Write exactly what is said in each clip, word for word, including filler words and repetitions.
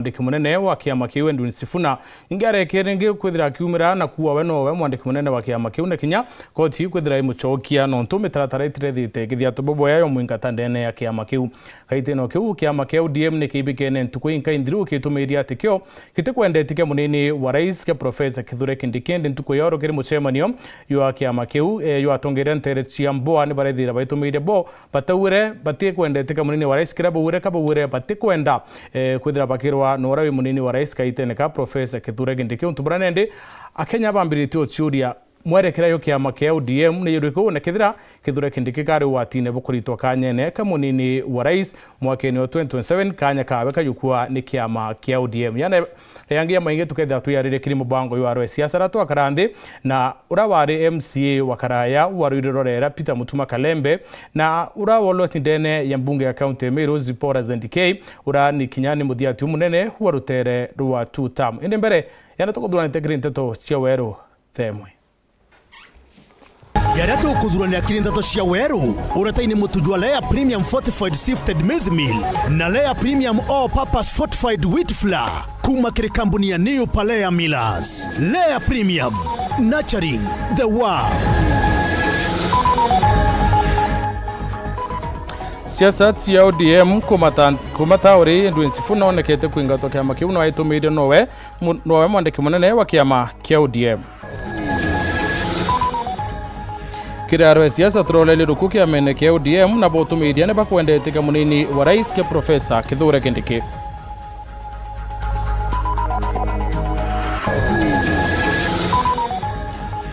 Mwandiki munene wa kiama kiu Edwin Sifuna, ningi arekere ringi kwithira akiumira na kuua we nowe mwandiki munene wa kiama kiu, na kinya koti kwithira imucokia, nontu mitaratara itirethite ikithiatwa boboya yo mwingata ndene ya kiama kiu. Kaitino kiu, kiama kia O D M ni kiibikene ntuku inkai nthiru kitumiirie ati kio gitikwendete kia munini wa rais kia Professor Kithure Kindiki, indi ntuku ya oro kiri mucemanio jwa kiama kiu, eh, jwa atongeria nteere cia Mboa ni barethira baitumiirie bo batauire, batikwendete ka munini wa rais kiria bauire, ka bauire batikwenda, eh, kwithira bakirwa na uria wi munini wa rais kaitene ka Professor Kithure Kindiki. Untu buria nendi Akenya bambiritie uciuria, mwerekera yo kiama kia O D M ni juriku, na kethira Kithure Kindiki kari ugwatine bukuritwa kanyene ka munini wa rais mwakene wa twenty twenty-seven, kanya kawe kajukua ni kiama kia O D M. Yana Riangi ya maingi tukethira twiyaririe kiri mubango jwa arwe siasa, aria twakara nthi na uria wari M C A wa karaya wa Ruiri Rorera, Peter Mutuma Kalembe, na uria wolweti ndene ya mbunge ya kaunti ya Meru, Zipporah Zendikei, uria ni kinya ni muthiati umunene wa rutere rwa two term. Indi mbere, yana tukuthuranite kiri nteto cia weru themwe. Jaria tukuthuranira kiri nteto cia weru, uretaini mutuju wa Lea Premium Fortified Sifted Maize Meal na Lea Premium All Purpose Fortified Wheat Flour, kuma kiri kambuni ya New Palea Millers. Lea Premium, nurturing the world. Siasa cia O D M kumata, kumata uri Edwin Sifuna onekete kwingatwa kiama kiu no aitumiirie nowe mu-, nowe mwandiki munene wa kiama kia O D M. Kiri arwe siasa turorerie ruku kiamene kia O D M na botumiiria ni bakwendete kia munini wa rais kia Professor Kithure Kindiki.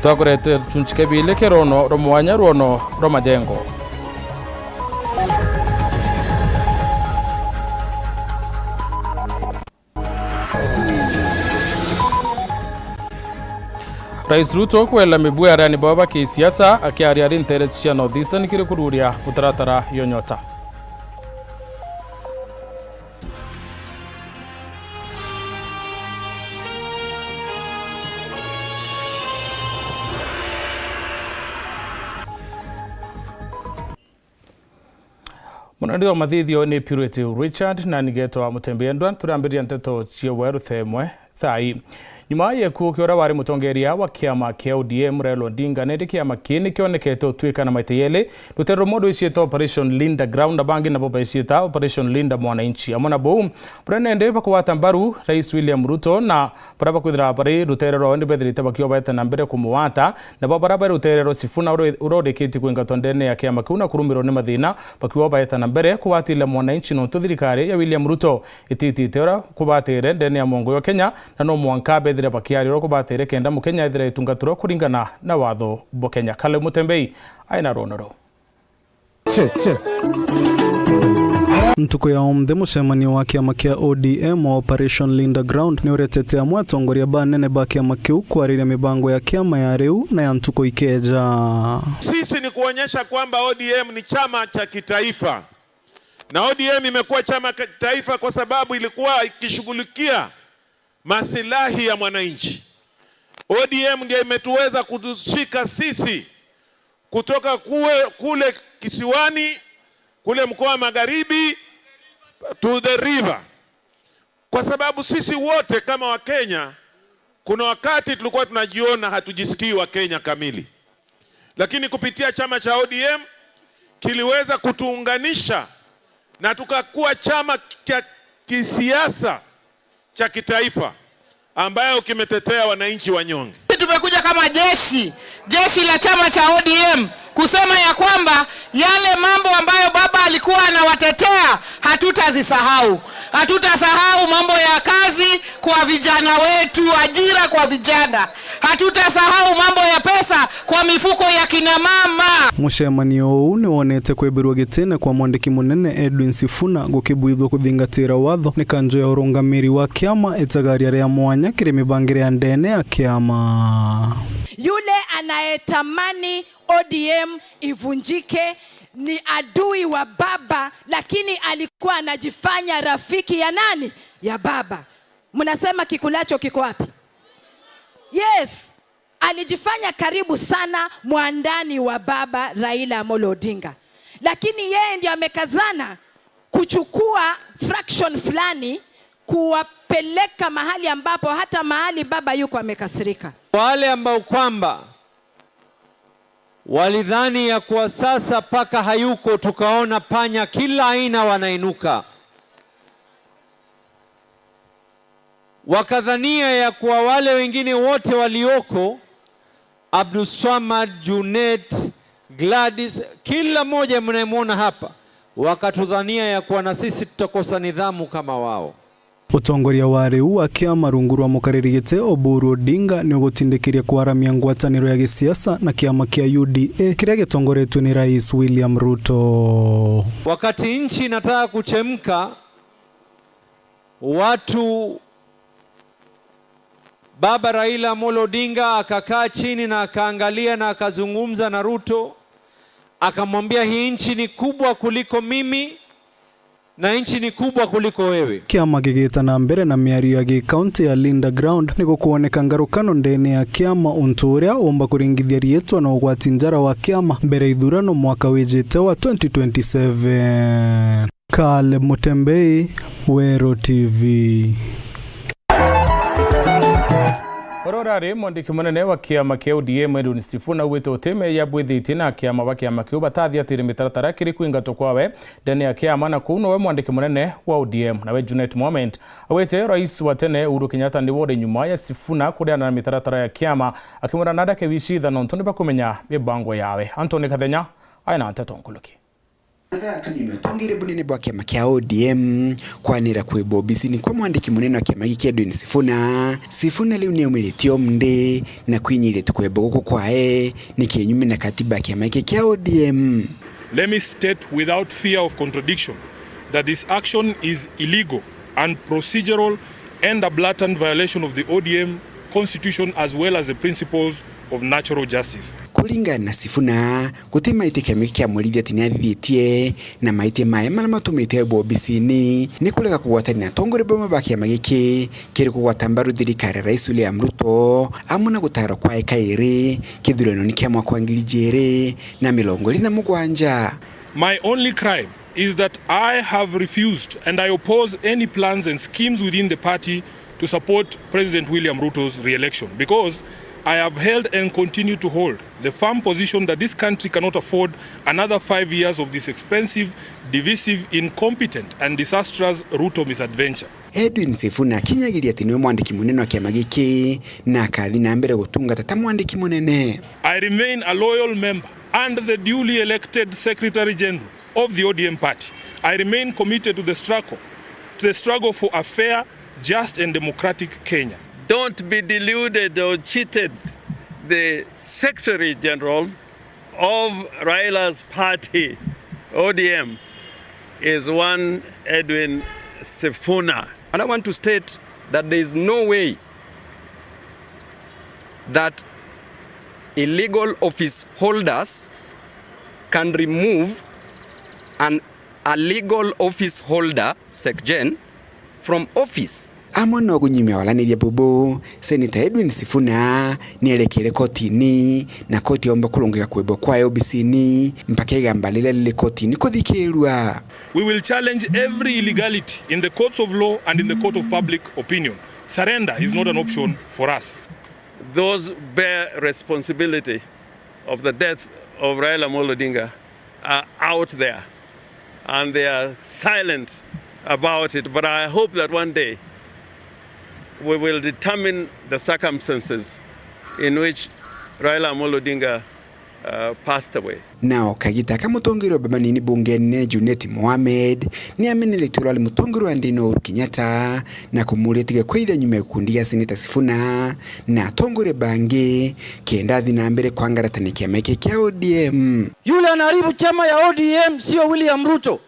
Twakurete chunchi kebili kirono rwa mwanya rwono rwa majengo. Rais Ruto kwela mibwea ariani bao ba kisiasa akiaria ari nteere cia North Eastern kiri kururia mutaratara yo nyota. Munandi wa mathithio ni Purity Richard na nigetwa Mutembei Edward. Turambiria nteto cia weru themwe thaa ii. Nyuma ya gikuo kia uria wari mutongeria wa kiama kia O D M Raila Odinga, nindi kiama kii ni kionekete utwika na maita yeli rutere rumwe rwiciita Operation Linda Ground na bangi nabo baiciita Operation Linda Mwananchi. Amwe na buu, buria nindi bakugwata mbaru Rais William Ruto na baria bakwithira bari rutere rwawe ni bethirite bakiobaeta na mbere kumugwata, nabo baria bari rutere rwa Sifuna uri-, uria urikitie kwingatwa ndene ya kiama kiu na kurumirwa ni mathina, bakiuga baeta na mbere kugwatira mwananchi nontu thirikari ya William Ruto ititite uria kubatire ndene ya mwongo jwa Kenya, na no mwanka bethire bakiaria uria kubatire kenda Mukenya ethire itungatirwa kuringana na watho bwa Kenya. Kale Mutembei aina rwono ruu. Ntuku ya umunthi, mucemanio wa kiama kia O D M wa Operation Linda Ground ni uretete amwe atongoria banene ba kiama kiu kwariria mibango ya kiama ya riu na ya ntuku ikeja. Sisi ni kuonyesha kwamba O D M ni chama cha kitaifa. Na O D M imekuwa chama cha kitaifa kwa sababu ilikuwa ikishughulikia masilahi ya mwananchi. O D M ndio imetuweza kutushika sisi kutoka kue-, kule kisiwani, kule mkoa wa Magharibi, to the river. Kwa sababu sisi wote kama Wakenya, kuna wakati tulikuwa tunajiona hatujisikii Wakenya kamili. Lakini kupitia chama cha O D M kiliweza kutuunganisha na tukakuwa chama cha kisiasa cha kitaifa ambayo kimetetea wananchi wanyonge. Tumekuja kama jeshi, jeshi la chama cha O D M, kusema ya kwamba yale mambo ambayo baba alikuwa anawatetea, hatutazisahau. Hatutasahau mambo ya kazi kwa vijana wetu, ajira kwa vijana. Hatutasahau mambo ya pesa kwa mifuko ya kina mama. Mucemanio uu ni wonete kwebirwa gitine kwa mwandiki munene Edwin Sifuna gukibwithwa kuthingatira watho ni kanjo ya urungamiri wa kiama itagaria ria mwanya kiri mibangire ya ndene ya kiama. Yule anayetamani O D M ivunjike ni adui wa baba, lakini alikuwa anajifanya rafiki ya nani? Ya baba. Mnasema kikulacho kiko wapi? Yes. Alijifanya karibu sana mwandani wa baba Raila Amolo Odinga. Lakini yeye ndiye amekazana kuchukua fraction fulani kuwa-, Peleka mahali ambapo hata mahali baba yuko amekasirika. Wale ambao kwamba walidhani ya kuwa sasa paka hayuko, tukaona panya kila aina wanainuka. Wakadhania ya kuwa wale wengine wote walioko, Abdulswamad, Junet, Gladys, kila mmoja mnayemwona hapa, wakatudhania ya kuwa na sisi tutakosa nidhamu kama wao. Utongoria wa riu wa kiama rungu rwa mukariri giti Oburu Odinga ni ugutindikiria kwaramia ngwataniro ya gisiasa na kiama kia U D A kiria gitongoretue ni Rais William Ruto. Wakati nchi inataka kuchemka, watu, Baba Raila Amolo Odinga akakaa chini na akaangalia na akazungumza na Ruto, akamwambia, "Hii nchi ni kubwa kuliko mimi na nchi ni kubwa kuliko wewe." Kiama gigita na mbere na miario ya gikaunti ya Linda Ground, ni gukwoneka ngarukano ndene ya kiama untu uria umba kuringithia riitwa na ugwati njara wa kiama mbere ithurano mwaka wijite wa twenty twenty-seven. Caleb Mutembei, Weru T V. Uria urari mwandiki munene wa kiama kia O D M Edwin Sifuna augite uti meeyabwithitie na kiama ba kiama kiu batathiatire mitaratara kiri kwingatwa kwawe ndene ya kiama, na kuu nowe mwandiki munene wa O D M. Nawe Junet Mohamed augite rais wa tene Uhuru Kenyatta niwe uri nyuma ya Sifuna kuriana na mitaratara ya kiama, akimwira nadake wicitha nontu ni bakumenya mibango yawe. Anthony Kathenya aina nteto nkuluki. Mathaa atonyimwe atongeire bunene bwa kiama kia O D M kwanira kwimba obisini kwa mwandiki munene wa kiama giki Edwin Sifuna. Sifuna riu niaumiritie omndi na kwinyiria tu kwimba guku kwae ni kinyume na katiba ya kiama giki kia O D M. Let me state without fear of contradiction that this action is illegal, unprocedural and a blatant violation of the O D M constitution as well as the principles of natural justice. Kuringana na Sifuna, guti maitia kiama giki kia Murithia ati niathithitie, na maitia mae maria matumite aumba obisini ni kurega kugwatania na atongoria bamwe ba kiama giki kiri kugwata mbaru thirikari ya Rais William Ruto, amwe na gutarwa kwae kairi kithurano-ini kia mwaka wa ngiri ijiri na mirongo iri na mugwanja. My only crime is that I have refused and I oppose any plans and schemes within the party to support President William Ruto's re-election, because I have held and continue to hold the firm position that this country cannot afford another five years of this expensive, divisive, incompetent and disastrous Ruto misadventure. Edwin Sifuna akinyagiria ati niwe mwandiki munene wa kiama giki na akathi na mbere gutungata ta mwandiki munene. I remain a loyal member and the duly elected Secretary General of the O D M party. I remain committed to the struggle, to the struggle for a fair, just and democratic Kenya. Don't be deluded or cheated. The Secretary General of Raila's party, O D M, is one Edwin Sifuna. And I want to state that there is no way that illegal office holders can remove an, a legal office holder, Sec Gen, from office. Amwe no gunyimia walaniria bubu, Senator Edwin Sifuna nierekere kotini, na koti yaumba kurungika kwibwa kwae obisini mpaka igamba riria riri kotini kuthikirua. We will challenge every illegality in the courts of law and in the court of public opinion. Surrender is not an option for us. Those bear responsibility of the death of Raila Amolo Odinga are out there and they are silent about it. But I hope that one day we will determine the circumstances in which Raila Amolo Odinga, uh, passed away. Nao kagita ka mutongeria wa baba nini bunge nene Junet Mohamed ni ameneretie uria wari mutongeria wa ndini Uhuru Kenyatta na kumuria utige kwithia nyuma ya gikundi gia Senator Sifuna na atongoria bangi kenda athi na mbere kwangaratania kiama giki kia O D M. Yule anaharibu chama ya O D M sio William Ruto,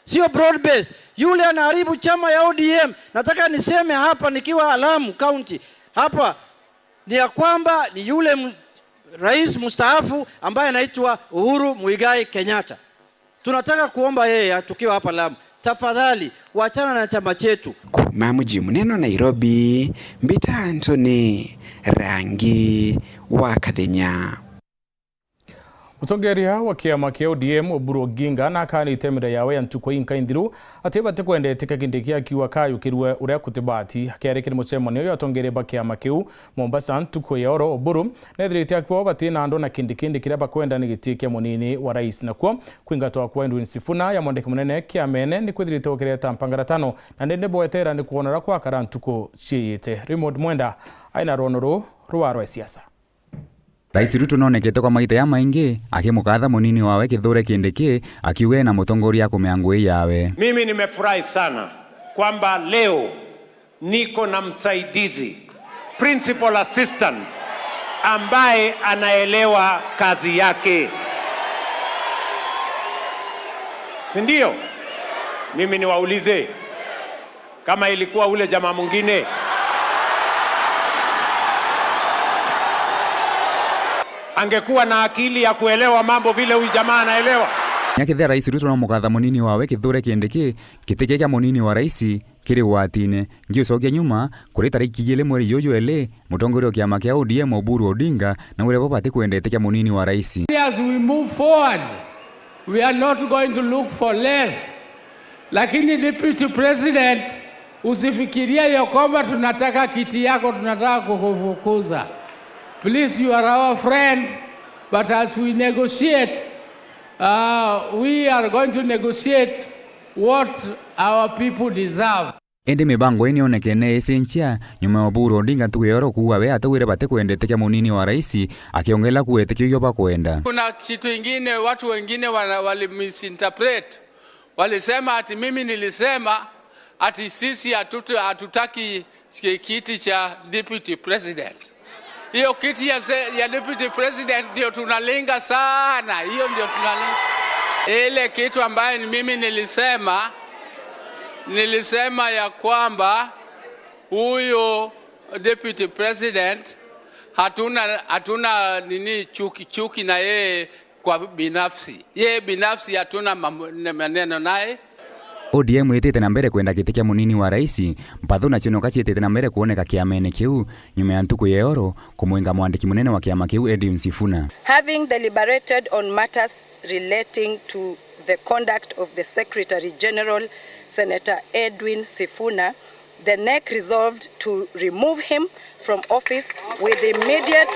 sio broad based. Yule anaharibu chama ya O D M. Nataka niseme hapa nikiwa Lamu County, hapa ni ya kwamba ni yule m-, rais mstaafu ambaye anaitwa Uhuru Muigai Kenyatta. Tunataka kuomba yeye, tukiwa hapa Lamu, tafadhali wachana na chama chetu. Kuma muji munene wa Nairobi, mbita Anthony Rangi wa Kathenya. Mutongeria wa kiama kia O D M, Oburu Oginga, nakanite mira yawe ya ntuku inka inthiru ati batikwenda itike Kindiki akiuga kayukirwe uria kutibati. Akiaria kiri mucemanio jwa atongeria ba kiama kiu Mombasa ntuku ya oro, Oburu nethirite akiuga bati na andu na Kindiki kiria bakwenda ni giti kia munini wa rais, nakuo kwingatwa kwa Edwin Sifuna ya mwandiki munene kiamene ni kwithirite gukireta mpangaratano, na ni bwetera ni kwona uria gwakara ntuku ciiyite. Raymond Mwenda aina rwono ruu rwa rwa siasa. Rais Ruto nonekete kwa maita ya maingi akimukatha munini wawe Kithure Kindiki, akiuga ena mutongoria akumea ngui yawe. Mimi nimefurahi sana kwamba leo niko na msaidizi, principal assistant, ambaye anaelewa kazi yake. Si ndio? Mimi niwaulize, kama ilikuwa ule jamaa mwingine, angekuwa na akili ya kuelewa mambo vile huyu jamaa anaelewa? Nyakithia Rais Ruto no mukatha munini wawe Kithure Kindiki, giti kia munini wa rais kiri gwatine. Ngiucokia nyuma, kuri tariki igiri mweri juju eli, mutongoria wa kiama kia O D M Oburu Odinga naugire bo batikwenda giti kia munini wa rais. As we move forward, we are not going to look for less. Lakini Deputy President, usifikirie ya kwamba tunataka kiti yako, tunataka kukufukuza. Please, you are our friend, but as we negotiate, uh, we are going to negotiate what our people deserve. Indi mibango ii nionekene icenjia nyuma ya Oburu Odinga ntuku ya oro kuuga we atauire batikwenda giti kia munini wa rais, akiongerera kuuga giti kiu bakwenda. Kuna kitu ingine watu wengine wana-, wali misinterpret. Walisema ati mimi nilisema ati sisi hatutu-, hatutaki ki-, kiti cha deputy president. Hiyo kiti ya se-, ya deputy president ndio tunalinga sana, hiyo ndio tunalinga. Ile kitu ambayo mimi nilisema, nilisema ya kwamba huyo deputy president hatuna, hatuna nini, chuki, chuki na yeye kwa binafsi. Yeye binafsi hatuna mam-, maneno naye. O D M itite na mbere kwenda giti kia munini wa rais, mpathu na cionoka ciitite na mbere kuoneka kiamene kiu, nyuma ya ntuku ya oro kumwinga mwandiki munene wa kiama kiu Edwin Sifuna. Having deliberated on matters relating to the conduct of the Secretary General, Senator Edwin Sifuna, the NEC resolved to remove him from office with immediate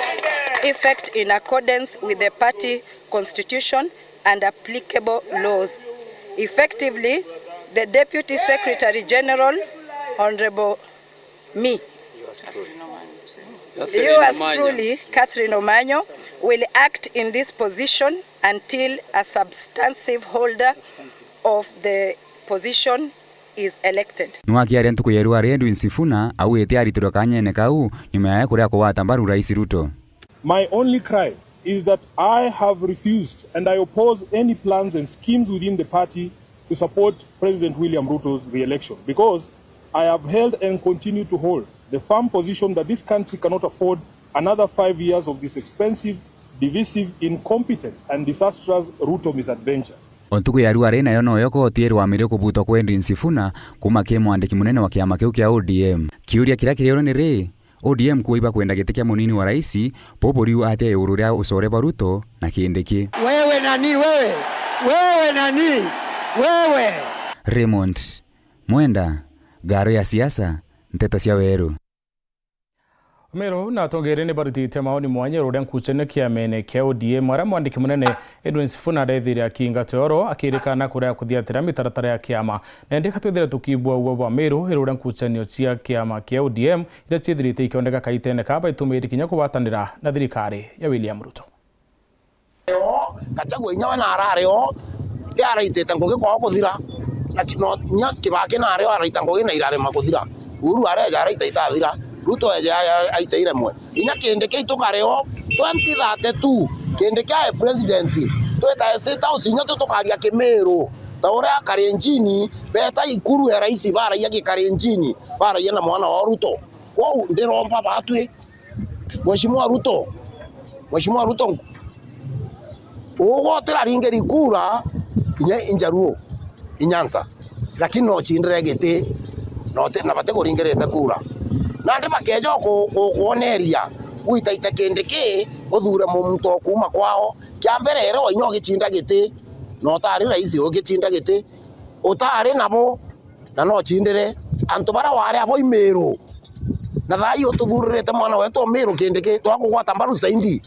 effect in accordance with the party constitution and applicable laws. Effectively, the Deputy Secretary General, Honorable me, yours truly, Catherine Omanyo, will act in this position until a substantive holder of the position is elected. Nwakiaria ntuku ya irua ria Edwin Sifuna, augite aritirwe kanyene kau nyuma yae kuria kugwata mbaru Rais Ruto. My only cry is that I have refused and I oppose any plans and schemes within the party to support President William Ruto's re-election, because I have held and continue to hold the firm position that this country cannot afford another five years of this expensive, divisive, incompetent and disastrous Ruto misadventure. O ntuku ya rua ri nayo noyo koti irwamirie kubutwa kwa Edwin Sifuna kuuma ki mwandiki munene wa kiama kiu kia O D M. Kiuria kiria kiri oro ni ri, O D M kuuga ibakwenda giti kia munini wa rais, bo buriu atia iguru ria ucore bwa Ruto na Kindiki? Wewe nani wewe? Wewe nani wewe? Raymond Mwenda, Ngaro ya Siasa, Nteto cia Weru. Meru na atongeria ni barutite maoni mwanya iguru ria nkucanio kiamene kia O D M, aria mwandiki munene Edwin Sifuna arethiire akinga toro, akirikana kuria kuthiatira mitaratara ya kiama. Na indi ka twithire tukibua uo bwa Meru iguru ria nkucanio cia kiama kia O D M, iria ciithirite ikioneka kaitene ka baitumiri kinya kugwatanira na thirikari ya William Ruto. Gachagua inya we naarari o, ti araitite ngugi kwao kuthira. Na ki-, no, inya Kibaki naari o araita ngugi na irarema kuthira. Uhuru areja araita itathira. Ruto eje a-, a-, aite iremwe. Inya Kindiki tukari o twenty thirty-two, Kindiki ae president, twitae State House inya tu tukaria Kimiru. Ta uria Kalenjini beta ikuru ya rais baraia Gikalenjini, baraia na mwana wa Ruto. Kwou ndiromba batwi, Mheshimiwa Ruto, Mheshimiwa Ruto, ugotira ringiri kura inya i Njaruo, i Nyanza, lakini no cindire giti, no ti-, na batikuringirite kura. Nandi bakeja ku-, ku-, kwoneria, gwitaite Kindiki, uthure muntu o kuuma kwao, Kia mbere, ere wa inya ugicinda giti, na utari raisi ugicinda giti, utari nabo, na no cindire antu bara wari abo i Miru. Na thaa ii ututhuririte mwana wetu o Miru Kindiki, twakugwata mbaru zaidi.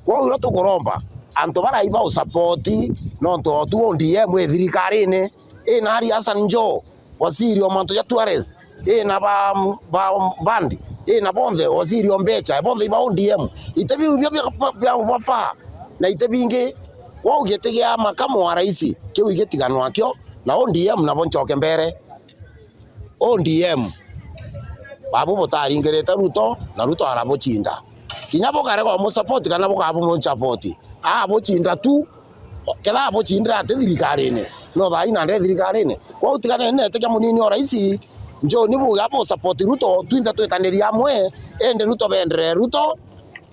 Kwou irio tukuromba, antu bara iba usapoti, nontu otu O D M i thirikarine, ina Ri Hassan Joho, waziri o mantu ja tourist, ina ba, ba bandi, ina bonthe, waziri o mbecha, bonthe iba O D M. Iti biu bio bia, bia, bia bafaa, na iti bingi. Kwou giti gia makamu wa raisi, kiu igitiganwa kio, na O D M nabo ncoke mbere. O D M, babu butaringirite Ruto, na Ruto arabucinda. Kinya bukarega umusupport kana bukabumusapoti, abucinda tu, kethira abucindira ati thirikarine, no thaa ii nande thirikarine. Kwou tiganeni na itikia munini o raisi, njoni buga busupport Ruto, twinthe twitanirie amwe, indi Ruto bendere Ruto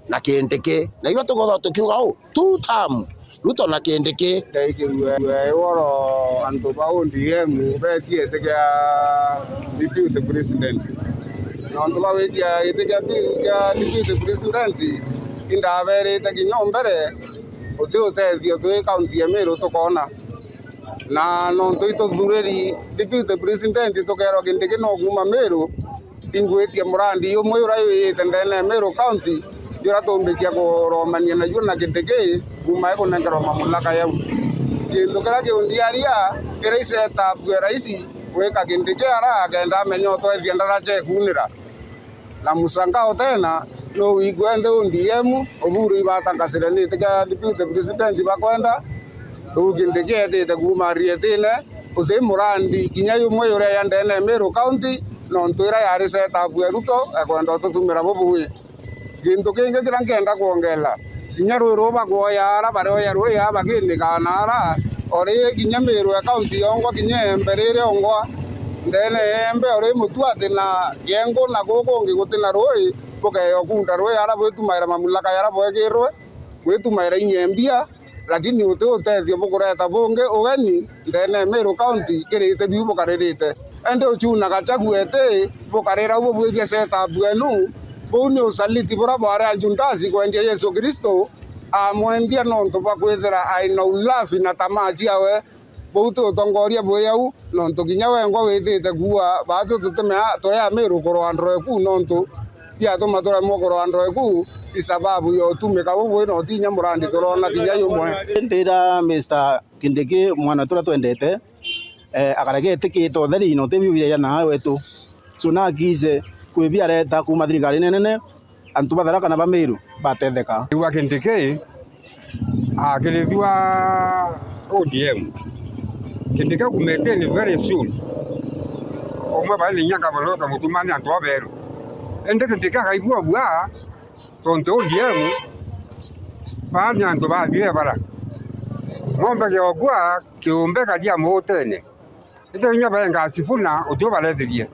na Kindiki. Na irio tukwithirwa tukiuga uu, two term, Ruto na Kindiki. Ndaigirue iworo antu ba O D M betie giti kia deputy president. Nontu ba gwitia giti kia pi-, kia deputy president, indaberite kinya o mbere, uti utethio twi kaunti ya Meru tukoona. Na nontu ituthuriri deputy president tukeerwa Kindiki no kuuma Meru, ingwitie murandi jumwe juria jwijite ndene ya Meru County, juria tumbikia kuromania najuo na Kindiki kuuma ikunenkerwa mamulaka jau. Kintu kiria kiundiaria, iria i set up ya raisi gwika Kindiki ara akenda amenya utwethia ndaracha ikuunira. Na musangao tena, no wigua ndi O D M, Oburu ibatangasire ni itikia deputy president bakwenda, tu Kindiki etite kuuma rietine, uti murandi kinya jumwe juria ya ndene ya Meru County, nontu iria yari set up ya Ruto, ekwenda ututumira bubui. Gintu kingi kiria nkenda kwongera, kinya rui ruu bagwoya ara, barioya rui aa baginikana ara, ori kinya Meru ya county yongwa, kinya Embe riri ongwa, ndene ya Embe ori mutu ati na Gengu na guu kungi guti na rui, bukeya ukunda rui ara bwitumaira mamulaka jaria bwegirwe, bwitumaira inya mbia, lakini uti utethio bukureta bungi ugeni ndene ya Meru County kirite biu bukaririte. Indi Uchuna Gachagua eti bukarira u bubwithia set up enu, buu ni usaliti buria bwari a Judasi kwendia Yesu Kristo, amwendia nontu bwa kwithira aina ulafi na tamaa ciawe. Buu ti utongoria bwi au, nontu kinya wengwa withite kuua, baatu tutimea turi Amiru kurwa ndroe kuu, nontu biatuma turemwa kurwa ndroe kuu, i sababu ya utumika bubui na utinya murandi turona kinya jumwe. Ndira Mister Kindiki, mwana turia twendete, eh, akarega etikite utheri, na uti biu biaja na wetu. So, nakiise kwi biareta kuuma thirikarine nene, antu ba Tharaka na ba Meru batetheka. Riu a Kindiki akirithua O D M. Kindiki akumeteni very soon. Umwe bae ni inya ngavana ukamutumani antu aberu. Indi Kindiki akaigua bua, tontu O D M baa ni antu bathire bara. Ng'ombe giogua kiumbe karia muutene. Indi inya baenga Sifuna, utio barethirie.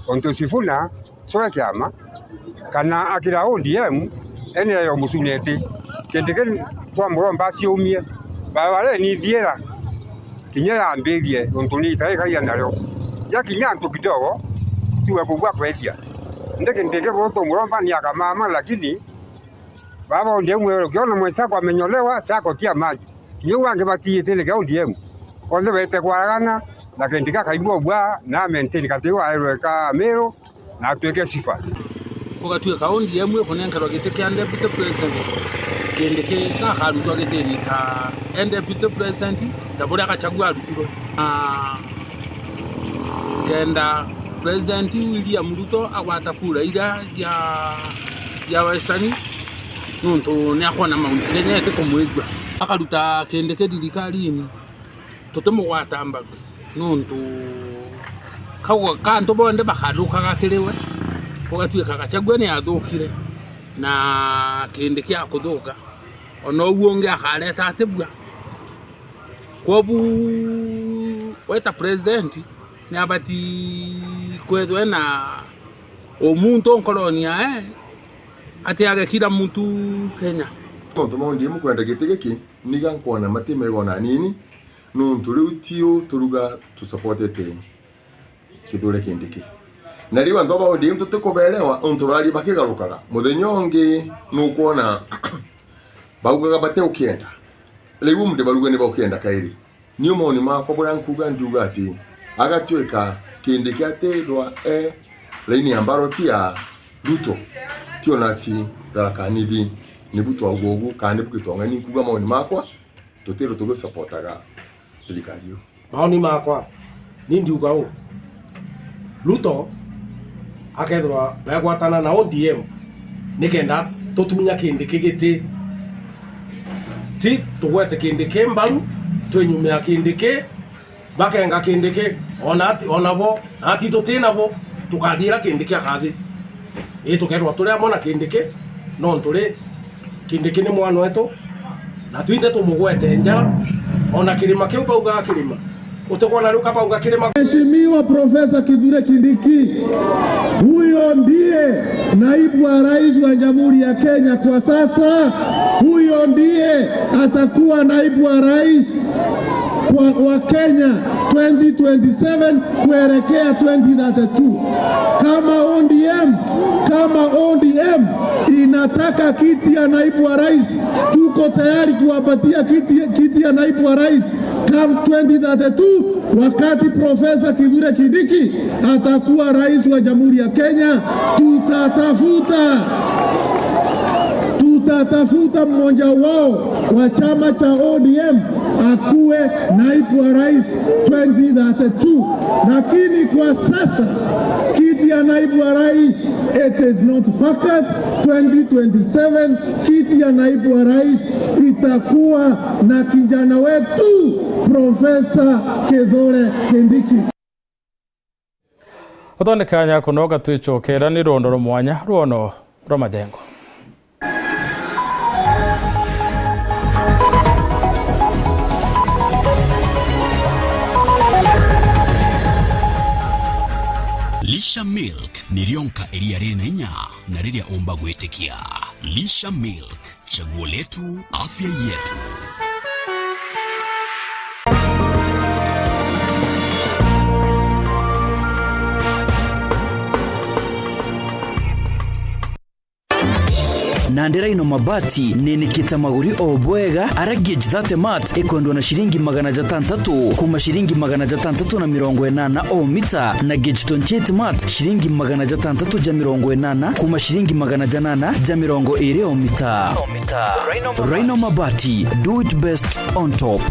Tontu Sifuna, cwe kiama, kana akira O D M, ene yo mucuneti. Kindiki twamuromba aciumie. Barabara ni ithiira, kinya yambirie, nontu ni itari kaia nario. Yakinya antu kidogo, tiwe kugua kwendia. Indi Kindiki buu tumuromba ni akamama, lakini baba O D M wewe, ukiona mwenzako amenyolewa, chako tia maji. Kinya u bangi batiite ni kia O D M. Onthe beete kwaragana, na Kindiki akaigua bua, na a maintain kati u aerwe ka Amiru, na atwike sifa. Ugatwika O D M ikunenkerwa giti kia deputy president, Kindiki gakarutwa gitini ta e deputy president, ta buria Gachagua arutirwe. Na kenda President William Ruto agwata kura iria cia, cia Western, nontu ni akwona Mount Kenya itikumwigua. Akaruta Kindiki thirikarine, tutimugwata mbaru, nontu kau ka antu bonthe bakathukaga kiri we, gugatwika Gachagua ni athukire, na Kindiki akuthuka, ona uu ungi akareta atibua. Kwobu we ta president, ni abati kwethwa ena umuntu nkoroni yae, atiage kila mtu Kenya. Tontu maundi mukwenda giti giki, niga nkwona mati mega ona anini, nontu riu tiu turuga tusupportete Kithure Kindiki. Na riu antu ba O D M tutikuberewa, untu barari bakigarukaga. Muthenya ungi nukwona Baugaga bateukienda. Riu umunthi barauga ni baukienda kairi. Niu maoni makwa buria nkuuga, ndiuga ati agatwika Kindiki atithwa e raini ya mbaroti ya Ruto, ti ona ati Tharaka Nithi. Nibu twauga ugu, kana nibu gitong'ani? Nkuuga maoni makwa, tutithwa tugisapotaga thirikari iu. Maoni makwa, ni ndiuga uu, Ruto akethirwa begwatana na O D M nikenda tutunya Kindiki giti, ti tugwete Kindiki mbaru, twinyumia Kindiki, bakenga Kindiki, ona ati, ona bo, na ati tuti nabo, tukathiira Kindiki akathi. Ii, tukeethirwa turi amwe na Kindiki, nontu ri, Kindiki ni mwana wetu, na twinthe tumugwete njara, ona kirima kiu baugaga kirima. Utikwona riu kabauga kirima? Mheshimiwa Profesa Kithure Kindiki, huyo ndiye naibu wa rais wa Jamhuri ya Kenya kwa sasa. Huyo ndiye atakuwa naibu wa rais kwa, wa Kenya twenty twenty-seven kuelekea twenty thirty-two. Kama O D M, kama O D M inataka kiti ya naibu wa rais, tuko tayari kuwapatia kiti, kiti ya naibu wa rais come twenty thirty-two, wakati Profesa Kithure Kindiki atakuwa rais wa Jamhuri ya Kenya. Tutatafuta, tutatafuta mmoja wao wa chama cha O D M akuwe naibu wa rais twenty thirty-two. Lakini kwa sasa, kiti ya naibu wa rais, it is not vacant. Twenty twenty-seven, kiti ya naibu wa rais itakuwa na kijana wetu, Profesa Kithure Kindiki. Utonde kanya kunoga twicokera ni rwondo rwa mwanya, rwono rwa majengo. Lisha Milk ni rionka iria riri na inya na riria umba gwitikia. Lisha Milk, chaguo letu, afya yetu. Nandi Rhino Mabati ninikite maguri o bwega, ara gauge thirty mat ikwendwa na ciringi magana jatantatũ kuma ciringi magana jatantatũ na mirongo inana o mita, na gauge twenty-eight mat ciringi magana jatantatũ ja mirongo inana kuma ciringi magana janana ja mirongo iri o mita. Rhino Mabati, do it best on top.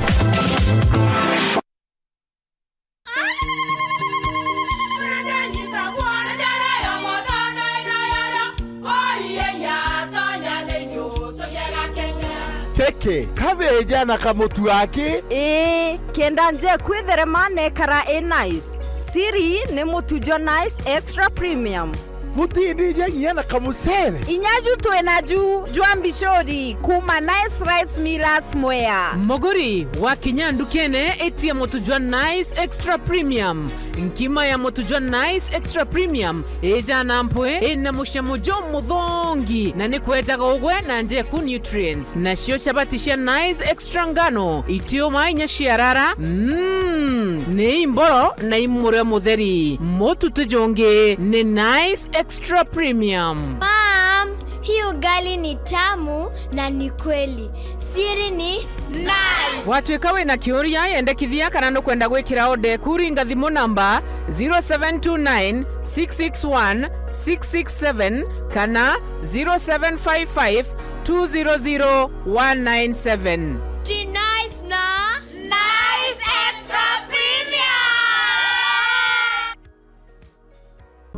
Keke, kabeja na kamutu aki. Ii, kenda nje kwitherema nekara i nice. Siri ni mutu jwa Nice Extra Premium. Butindija nginya na kamucere. Inya ju twina ju jwa mbicuri kuma Nice Rice Millers Mwea. Muguri, wakinya ndukene, itia mutu jwa Nice Extra Premium. Nkima ya mutu jwa Nice Extra Premium ijana mpwi, ina mucamo jumuthongi, na ni kwejaga ugwe na njeku nutrients. Nacio chabati cia Nice Extra ngano, itiuma inya ciarara, mm, ni imboro na imurio mutheri. Mutu ti jungi, ni Nice Extra Premium. Mom, hii ugali ni tamu na ni kweli. Siri ni Nice. Watwika wina kiuria, yendekithia kana nukwenda gwikira order eku, ringa thimu namba zero seven two nine, six six one, six six seven kana zero seven five five, two zero zero, one nine seven. Ti Nice na Nice Extra Premium.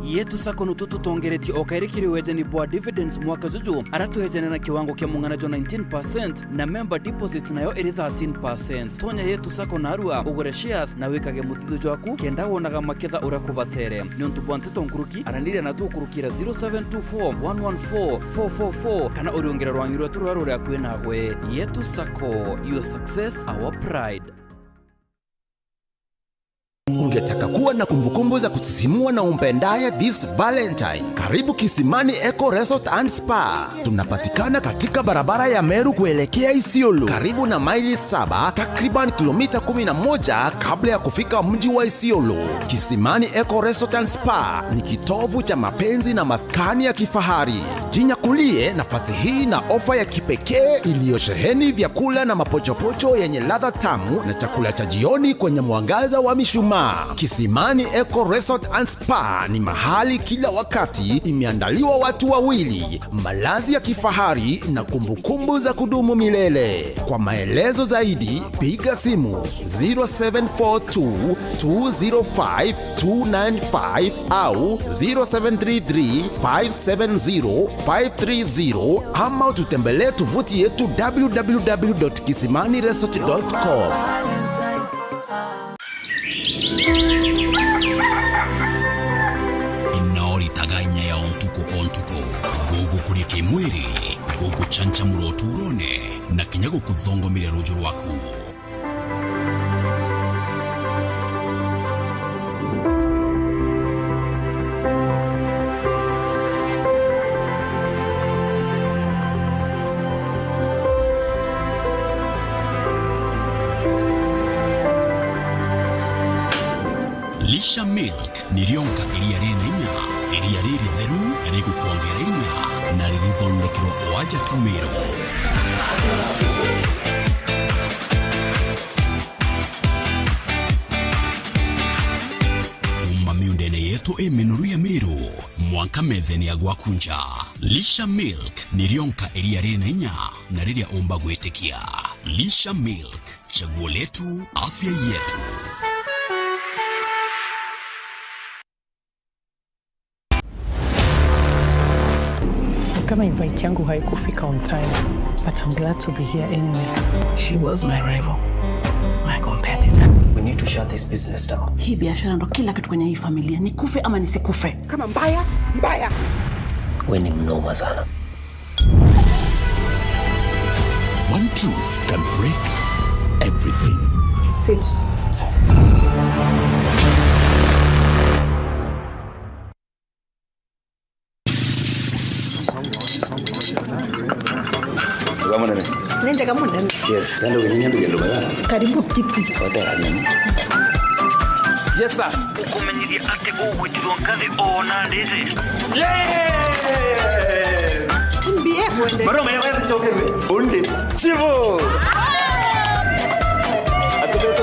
Yetu Sacco nutu tutongeretie o kairi kiri wejani bwa dividends mwaka juju, ara twejane na kiwango kia mung'ana jwa nineteen percent, na member deposit nayo iri thirteen percent. Tonya Yetu Sacco narua, ugure shares na wikage muthithu jwaku, kenda wonaga maketha uria kubatere. Niuntu bwa nteto nkuruki, araniria natu ukurukira zero seven two four, one one four, four four four, kana uriungire rwangi rwetu ruria ruri akui nagwe. Yetu Sacco, your success, our pride. Unataka kuwa na kumbukumbu za kusisimua na umpendaye this Valentine? Karibu Kisimani Eco Resort and Spa. Tunapatikana katika barabara ya Meru kuelekea Isiolo, karibu na maili saba, takriban kilomita kumi na moja kabla ya kufika mji wa Isiolo. Kisimani Eco Resort and Spa ni kitovu cha mapenzi na maskani ya kifahari. Jinyakulie nafasi hii na ofa ya kipekee iliyosheheni vyakula na mapochopocho yenye ladha tamu na chakula cha jioni kwenye mwangaza wa mishumaa. Kisimani Eco Resort and Spa ni mahali kila wakati imeandaliwa watu wawili, malazi ya kifahari na kumbukumbu za kudumu milele. Kwa maelezo zaidi, piga simu zero seven four two two zero five two nine five au zero seven three three five seven zero five three zero, ama ututembelee tovuti yetu w w w dot kisimani resort dot com. Ino ritaga inya ya o ntuku o ntuku, gugukuria kimwiri, guguchanchamura uturone, na kinya gukuthongomeria ruju rwaku. Lisha Milk. Ni rionka iria riri na inya, iria riritheru, rigukwongera inya, na ririthondekerwa o aja tumiro. Kuuma miundene yetu i minoru ya Miru, mwanka methene ya gwaku nja. Lisha Milk ni rionka iria riri na inya na riria umba gwitikia. Lisha Milk, chaguo letu, afya yetu. Kama invite yangu haikufika on time, but I'm glad to be here anyway. She was my rival, my competitor. We need to shut this business down. Hii biashara ndo kila kitu kwenye hii familia, nikufe ama nisikufe. Kama mbaya, mbaya. We ni mnoma sana. One truth can break everything. Sit tight. Wega munene. Ni njega munene. Yes, nando gini nando gendo bada. Karibu kiti. Wada nini? Yes, sir. Ukumenyeria ati ugwitirwo nkathi ona ndiri. Mbie kwende. Maroma ya wezi choke. Onde. Chivo. Atubeto.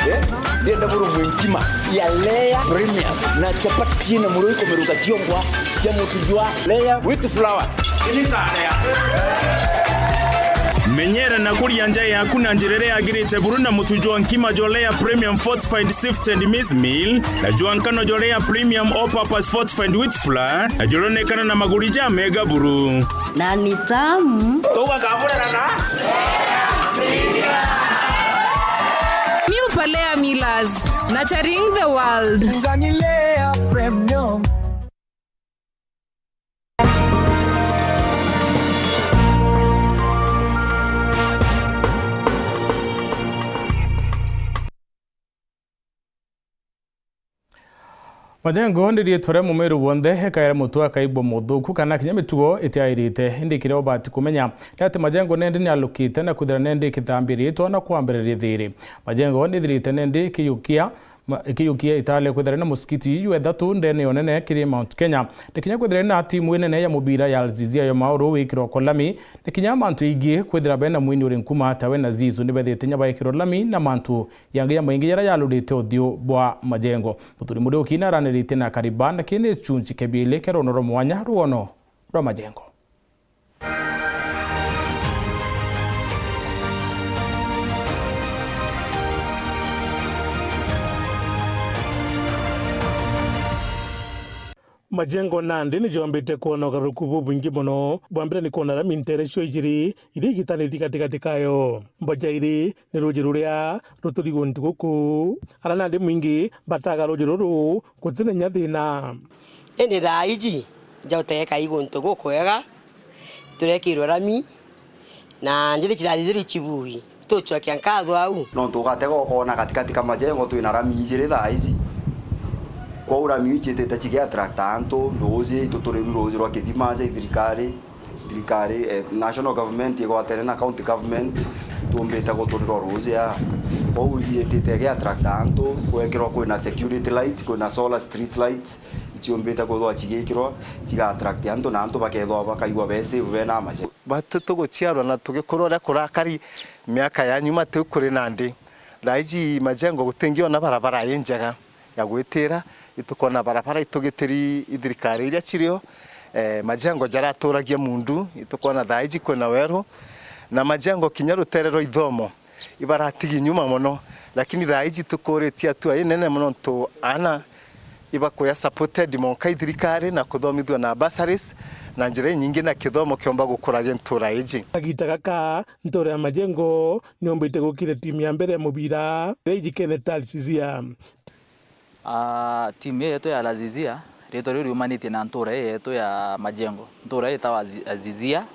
Eh? Ndienda buru mwenkima ya layer premium na chapati china muro ikomeruka chiongwa cha mutu jwa layer with flour. Menyera na kuria nja yaku na njira iria yagirite buru na mutu jwa nkima jwa layer premium fortified sifted maize meal, na jwa nkano jwa layer premium all purpose fortified wheat flour, na juronekana na maguri ja mega buru. Na ni tamu. Tuga kaburana na New Palea Millers, nurturing the world. Ngani Layer Premium. Majengo ni riitwa ria mumiru wonthe ekaira mutu akaigua muthuku kana kinya mitugo itiairite. Indi kiria ubati kumenya ni ati Majengo nendi ni alukite na kwithira nendi ikithambiritwa na kwambiriria thiri. Majengo ni ithirite nendi ikiyukia ma-, ikiyukia itale kwithira na musikiti jwa ithatu ndene ya unene kiri Mount Kenya. Ni kinya kwithira na timu inene ya mubira ya Al Azizia ya Mauru wikirwa kwa lami. Ni kinya mantu ingi kwithira bena mwini uri nkuma tawe na Zizu ni bethite nya baikirwa lami na mantu yangi ya maingi jaria jalurite uthiu bwa Majengo. Muthuri Muriuki naraniritie na Kariba na kii ni chunchi kia biili kia ruono rwa mwanya, ruono rwa Majengo. Majengo nandi ni jombite kwona ugaruruku bubwingi mono. Bwa mbere ni kwona rami ntere cio ijiri iria igitanitie gatigati kayo. Mbo jairi ni ruuji ruria ruturi guntu guku. Ara nandi mwingi bataga ruuji ruru gutina inya thina. Indi thaa iji, nja utegeka i guntu gukwega, turekirwe rami, na njira cirathithirwe icibugi, tucokia nkatho au. Nontu ugatega ukoona gatigati ka Majengo twina rami ijiri thaa iji. Kwaura miu iciitite cigi attract antu, ruuji, ituturiru ruuji rwa Kithima ja ithirikari, thirikari, eh, national government igwatene na county government, itumbite guturirwa ruuji aa. Kwou iitite igi attract antu, gwekirwa kwina security light, kwina solar street lights, iciumbite kwithirwa cigikirwa, ciga attract antu, na antu bakethirwa bakaigua be safe bena amacengo. Batu tuguciarwa na tugikurwa uria kurakari miaka ya nyuma, tiu kuri nandi. Thaa iji macengo gutingiona barabara injega ya gwitira, itukwona barabara itugitiri ithirikari iria cirio, eh, majengo jaraturagia mundu, itukwona thaa iji kwina weru, na majengo kinya rutere rwa ithomo ibaratigi nyuma mono, lakini thaa iji tukuritie hatua inene mono ntu aana ibakuya supported monka ithirikari na kuthomithua na bursaries na njira inyingi na kithomo kiomba gukuragia ntura iji. Kagita gaka, ntura ya majengo niumbite gukira timu ya mbere ya mubira iria ijikene ta Al Jizia. Ah, timu ii yetu ya Al Jizia, ritwa riu riumanitie na ntura ii yetu ya Majengo. Ntura ii itawa Azi-, Azizia.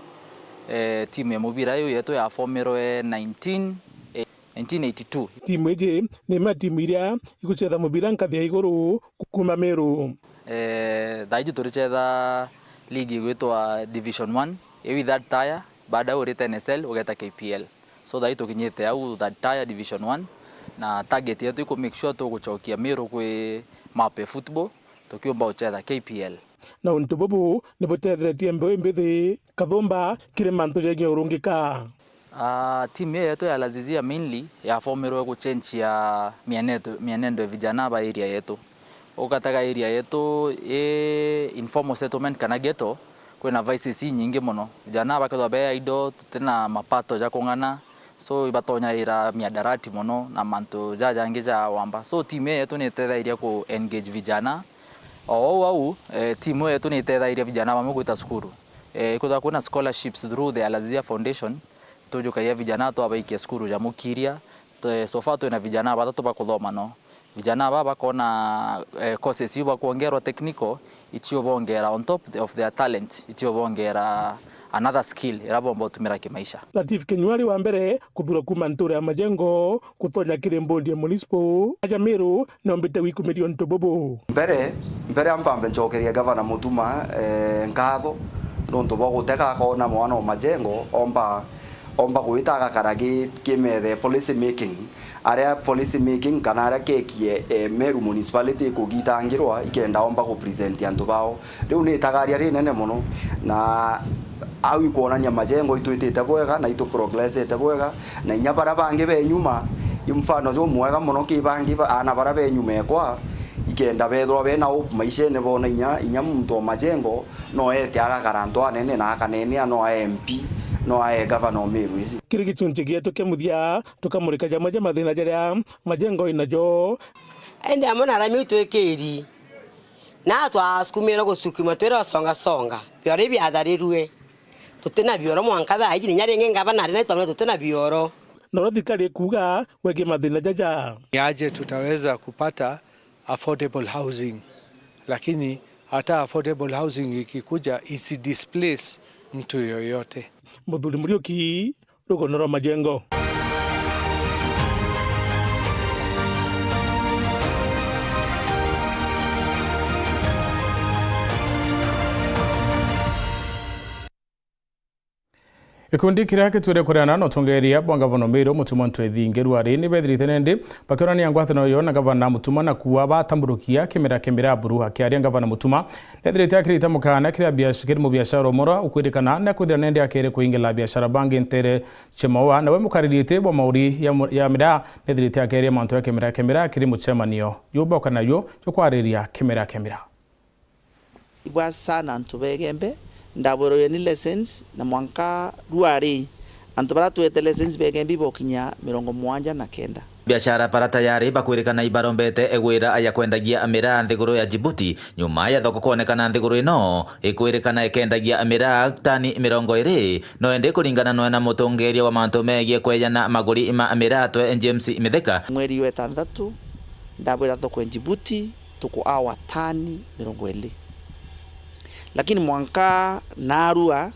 Eh, timu ya mubira iu yetu yafomirwe nineteen, eh, nineteen eighty-two. Timu iji ni imwe ya timu iria igucetha mubira nkathi ya iguru ku-, kuuma Meru. Eh, thaa iji turicetha ligi igwitwa Division One, iu i third tier, baada urite N S L, ugeta K P L. So, thaa ii tukinyite au third tier Division One, na target yetu iku make sure tugucokia Meru kwi map ya football, tukiumba gucetha K P L. Na untu bubu ni butetheretie mbeu imbithi kathumba kiri mantu jegie urungika. Ah, timu ii yetu ya Al Jizia mainly yafomirwe guchenchia mienendo, mienendo ya vijana ba area yetu. Ugataga area yetu i informal settlement kana ghetto, kwina vices inyingi mono. Vijana bakethirwa be idle, tutina mapato ja kung'ana, so ibatonyaira miadarati mono na mantu jajangi ja wamba. So timu ii yetu ni itethairia ku engage vijana. O au au, eh, timu ii yetu ni itethairia vijana bamwe gwita cukuru. Eh, ikwithirwa kwina scholarships through the Al Jizia Foundation, tujukagia vijana twabaikia cukuru ja mukiria. Twe-, so far twina vijana batatu bakuthoma no. Vijana aba bakona, eh, courses iu bakwongerwa technical, iciubongera on top of their talent, iciubongera another skill ira bomba utumira kimaisha. Latif Kenyua ari wa mbere kuthurwa kuuma ntura ya Majengo gutonya kiri mbondi ya Municipal aja Meru, noombite gwikumiria untu bubu. Mbere, mbere ampambe ncokerie Gavana Mutuma, eh, nkatho nontu bwa gutega akoona mwana o Majengo omba, omba gwita agakara gi, kimethe policy making, aria policy making kana aria kekie, eh, Meru Municipality ikugitangirwa ikenda omba ku present antu bao. Riu ni itagaria rinene mono, na au ikwonania Majengo itwitite bwega na itu progressite bwega, na inya baria bangi be nyuma, i mfano jumwega mono ki bangi ba-, aana baria be nyuma ekwa, ikenda bethirwa bena hope maishene boona inya, inya muntu o Majengo no ete agakara antu anene na akanenea, no ae M P, no ae gavana o Meru iji. Kiri gichunchi gietu kia muthia, tukamurika jamwe ja mathina jaria Majengo inajo. Indi amwe na arami twikiri, na twasukumirwe gusukuma twirwa songa songa, bioro ibiatharirue. Tutina bioro mwanka thaa iji, na inya ringi ngavana ari na itwamwira tutina bioro. Noro thirikari ikuuga wegii mathina jaja. Ni aje tutaweza kupata affordable housing, lakini hata affordable housing ikikuja, isi displace mtu yoyote. Muthuri Muriuki, rugono rwa Majengo. Gikundi kiria gitwire kureana na utongeria bwa ngavana Meru Mutuma Ntwethingi Ruari ni bethirite nindi bakionania ngwataniro yo na ngavana Mutuma na kuuga batamburukia kimera kimera buru. Akiaria ngavana Mutuma nethirite akirita mukana kiria biash-, kiri mubiashara umwe uria ukwirikana na kwithira nindi akere kuingila biashara bangi ntere Chemaua, nawe mukaririte bwa mauri ya mu-, ya miraa nethirite akeria mantu ya kimera kimera kiri mucemanio yubokana yo yukwariria kimera kimera. Ibwa sana antu ba Igembe, ndabwerwa ni lessons, na mwanka rwari, antu baria twete lessons ba Igembe ibokinya mirongo mugwanja na kenda. Biashara bara tayari bakwirikana ibarombete gwira ya kwendagia miraa nthiguru ya Djibouti, nyuma ya thoko kwonekana nthiguru ino ikwirikana ikendagia miraa tani mirongo iri, no indi kuringana nwe na mutongeria wa mantu megie kweyana maguri ma miraa twe James Mithika. Mweri wa itanthatu, ndabwira thoko ya Djibouti, tuku awa tani mirongo iri. Lakini mwanka narua,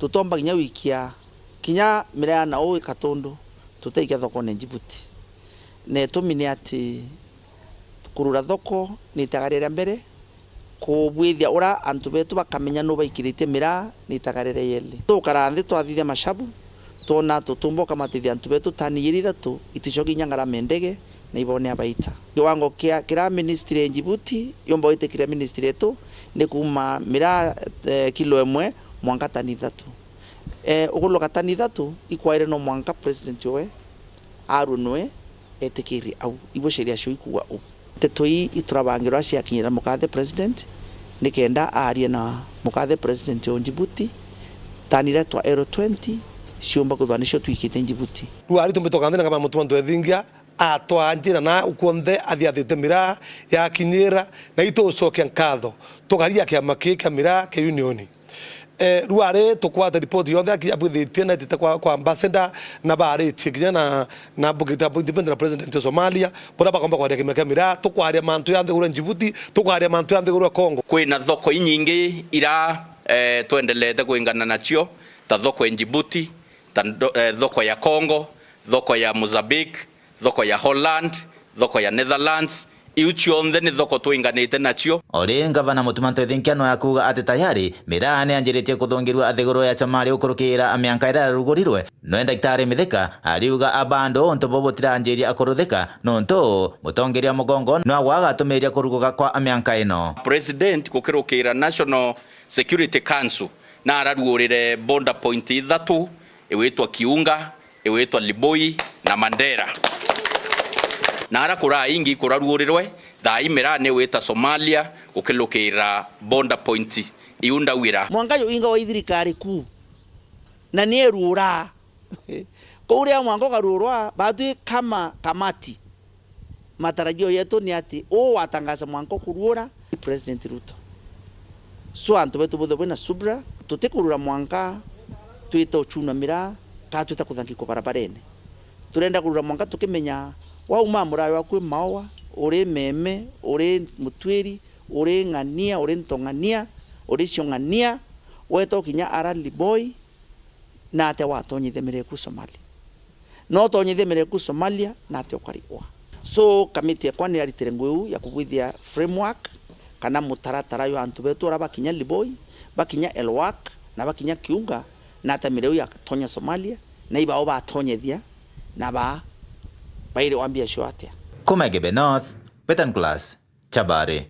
tutomba kinya gwikia kinya miraa na uu ikatundu tutaikia thokone Djibouti. Na itumi ni ati Kurura thoko ni itagaria ria mbere, kubwithia ura antu betu bakamenya nu baikiritie miraa ni itagaria ria yeli. Tukara nthi twathithia macabu, twona tutumba ukamatithia antu betu tani iri ithatu iticoki inya ngarama ndege na ibonea baita. Kiwango kia kira ministry ya Djibouti yumba gwitikiria ministry yetu ni kuuma miraa, eh, kilo imwe mwanka tani ithatu. Eh, uguluka tani ithatu ikwaire no mwanka president owe arunwe etikirie au. Ibo sheria cio ikuuga uu. Nteto ii iturabangirwa ciakinyira mukathe president, nikenda aarie na mukathe president o Djibouti, tani iria twa L twenty ciumba kwithwa nicio twikite Djibouti. Riu ari tumitoka nthi na ngama mutuma ntwethingia, atwanjira na ukonthe athiathite miraa yakinyira, na itucokia nkatho tukaria kiama kii kia miraa kia unioni. Eh, riu ari tukwate ripoti yonthe aki-, abwithitie na itite kwa, kwa ambassador, na baaritie kinya na, na mbugite appointment na president wa Somalia, buria bakomba kwaria kimya kia miraa, tukwaria mantu ya nthiguru ya Djibouti, tukwaria mantu ya nthiguru ya Congo. Kwina thoko inyingi ira, eh, twendelete kwingana nacio, ta thoko ya Djibouti, ta ndo-, eh, thoko ya Congo, thoko ya Mozambique, thoko ya Holland, thoko ya Netherlands, iu cionthe ni thoko twinganite nacio. O ri ngavana Mutuma Ntwethinkia no akuuga ati tayari miraa ni yanjiritie kuthungirua athiguru ya Somalia gukurukira mianka iria irarugurirwe. Noe Ndagitari Mithika ariuga abando untu buu butiranjiria kuruthika, nontu mutongeria Mugongo no agwa agatumiria kuruguka kwa mianka ino. President gukirukira National Security Council na araruurire border point ithatu, igwitwa Kiunga, igwitwa Liboi na Mandera. Na ara kuraa ingi kuraruurirwe, thaa ii miraa ni igwita Somalia gukilukira border point iu ndaugira. Mwanka juinga wa ithirikari kuu, na ni iruuraa. Kou riria mwanka ukaruurwa, batwi kama kamati, matarajio yetu ni ati uu watangaza mwanka ukuruura ni President Ruto. So antu betu bonthe bwina subra, tutikurura mwanka twita uchuna miraa, kana twita kuthangikwa barabarene. Turenda kurura mwanka tukimenya wauma murawe waku wi Maua, uri Meme, uri Mutwiri, uri Ng'ania, uri Ntong'ania, uri Ciong'ania, weta ukinya Arali Boy, na atia watonyithia miraa iku Somalia? No utonyithia miraa iku Somalia, na atia ukarigwa? So, kamiti yakwa ni yaritire ngugi iu ya kubwithia framework kana mutaratara jwa antu betu uria bakinya Liboi, bakinya Elwak, na bakinya Kiunga, na atia miraa iu yatonya Somalia, na ibao batonyethia, na baa baire wambia cio atia. Kuma Igembe North, Betan Class, Chabari.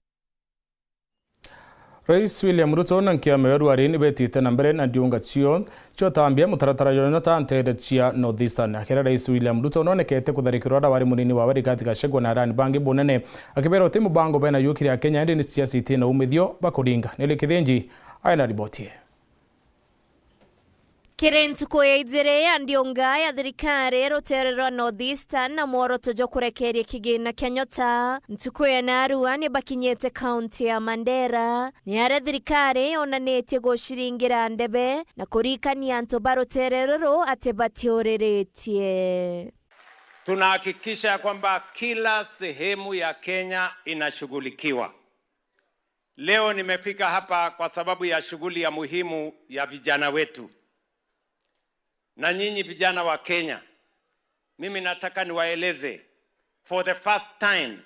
Rais William Ruto na nkiama ya Ruari ni betite na mbere na ndiunga cio cia utambia mutaratara jwa nyota nteere cia North Eastern. Akira Rais William Ruto nonekete kutharikirwa aria wari munini wawe Rigathi Gachagua na arani bangi bunene, akibera uti mubango bena yuki ria Kenya, indi ni siasa itina umithio bakuringa. Nelly Kithinji aina riboti ii. Kiri ntuku ya ijiri ya ndiunga ya thirikari rutere rwa North Eastern na mworoto jwa kurekeria kigina kia nyota, ntuku ya narua ni bakinyite kaunti ya Mandera, ni aria thirikari yonanitie guciringira ndebe na kurikania antu ba rutere ruru ati batiuriritie. Tunahakikisha ya kwamba kila sehemu ya Kenya inashughulikiwa. Leo nimefika hapa kwa sababu ya shughuli ya muhimu ya vijana wetu. Na nyinyi vijana wa Kenya, mimi nataka niwaeleze, for the first time,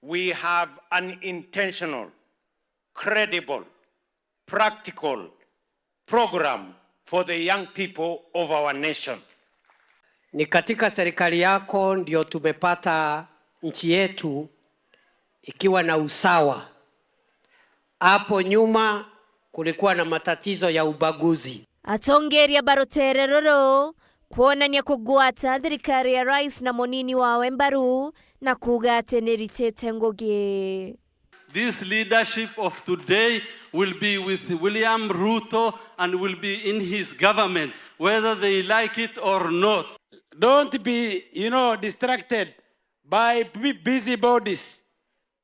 we have an intentional, credible, practical program for the young people of our nation. Ni katika serikali yako ndio tumepata nchi yetu ikiwa na usawa. Hapo nyuma kulikuwa na matatizo ya ubaguzi. Atongeria ba rutere ruru kwonania kugwata thirikari ya rais na munini wawe mbaru na kuuga ati ni ritite ngugi. This leadership of today will be with William Ruto and will be in his government, whether they like it or not. Don't be, you know, distracted by bu-, busybodies.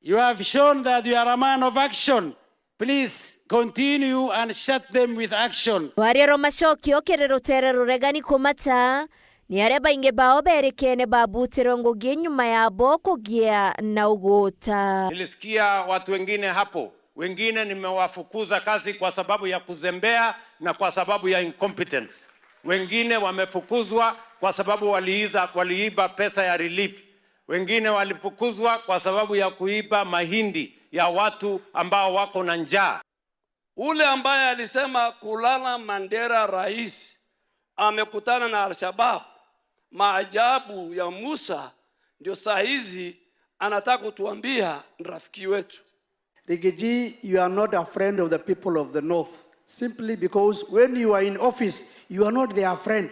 You have shown that you are a man of action. Please continue and shut them with action. Rwaria rwa macokio kiri rutere ruregani kumata ni aria baingi bao berikene babutirwe ngugi nyuma yabo kugia na uguta. Nilisikia watu wengine hapo, wengine nimewafukuza kazi kwa sababu ya kuzembea na kwa sababu ya incompetence. Wengine wamefukuzwa kwa sababu waliiza, waliiba pesa ya relief. Wengine walifukuzwa kwa sababu ya kuiba mahindi ya watu ambao wako na njaa. Ule ambaye alisema kulala Mandera rais amekutana na Al-Shabaab, maajabu ya Musa, ndio saa hizi anataka kutuambia ni rafiki wetu. Rigiji, you are not a friend of the people of the north, simply because when you are in office, you are not their friend.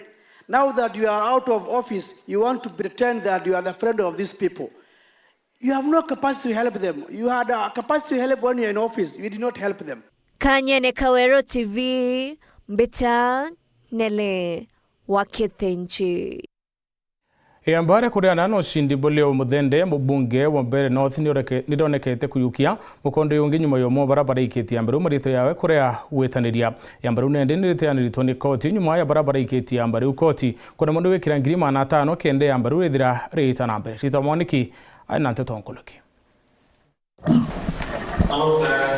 Now that you are out of office, you want to pretend that you are the friend of these people. You have no capacity to help them. You had a capacity to help when you are in office. You did not help them. Kanyene Kawero T V, mbita Nele wa Kithinji. Iamba ria kuriana na ushindi Bulio Muthende, mubunge wa Mbeere North, nioreke-, nirionekete kuyukia mukondo ungi nyuma ya umwe bara baraikitie iamba riu maritwa yawe kurea gwitaniria. Iamba riu nende niriteaniritwe ni koti nyuma ya bara baraikitie iamba riu koti. Kuna mundu wikira ngiri magana atano kenda iamba riu rithira riita na mbere. Rita Mwaniki ari na nteto nkuluki.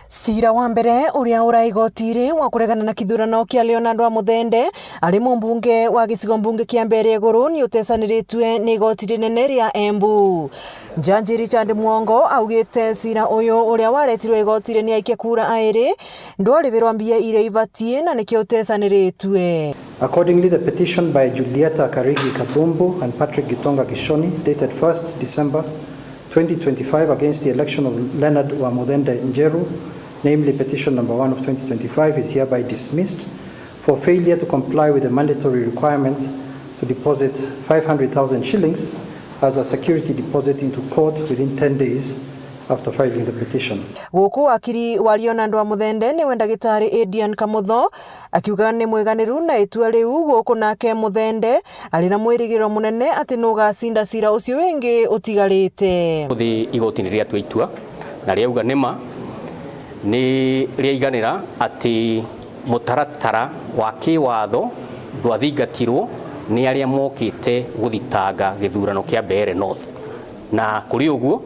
Cira wa mbere uria urai igoti ri wa kuregana na kithurano kia Leonard wa Muthende ari mumbunge wa gicigo mbunge kia Mbeere Iguru ni utecaniritue ni igoti rinene ria Embu. Jaji Richard Mwongo augite cira uyu uria waretirwe igoti ri ni aikia kura airi ndwaribirwa mbia iria ibatie na nikio utecaniritue. Accordingly, the petition by Julieta Karigi Kathumbu and Patrick Gitonga Kishoni, dated first December twenty twenty-five, against the election of Leonard Wamuthende Njeru, namely petition number one of twenty twenty-five, is hereby dismissed for failure to comply with the mandatory requirement to deposit five hundred thousand shillings as a security deposit into court within ten days after filing the petition. Guku wakiri wa Leonard Wamuthende niwe ndagitari Adrian Kamutho, akiuga ni mwiganiru na itua riu guku nake Muthende ari na mwirigiro munene ati nugacinda cira ucio wingi utigarite. Uthi igoti ni riatua itua na riauga nima ni riaiganira ati mutaratara wa kiwatho ndwathingatirwo ni aria mokite guthitanga githurano kia Mbeere North, na kuri uguo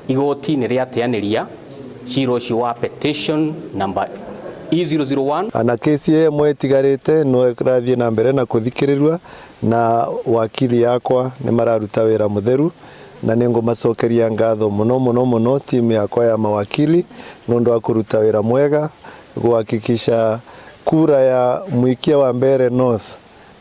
igoti ni riateaniria cira ucio wa petition number E zero zero one. Ana kesi ii imwe itigarite no irathie na mbere na kuthikirirua, na wakili yakwa ni mararuta wira mutheru, na ni ngumacokeria ngatho muno, muno, muno timu yakwa ya mawakili nondu wa kuruta wira mwega guhakikisha kura ya mwikia wa Mbeere North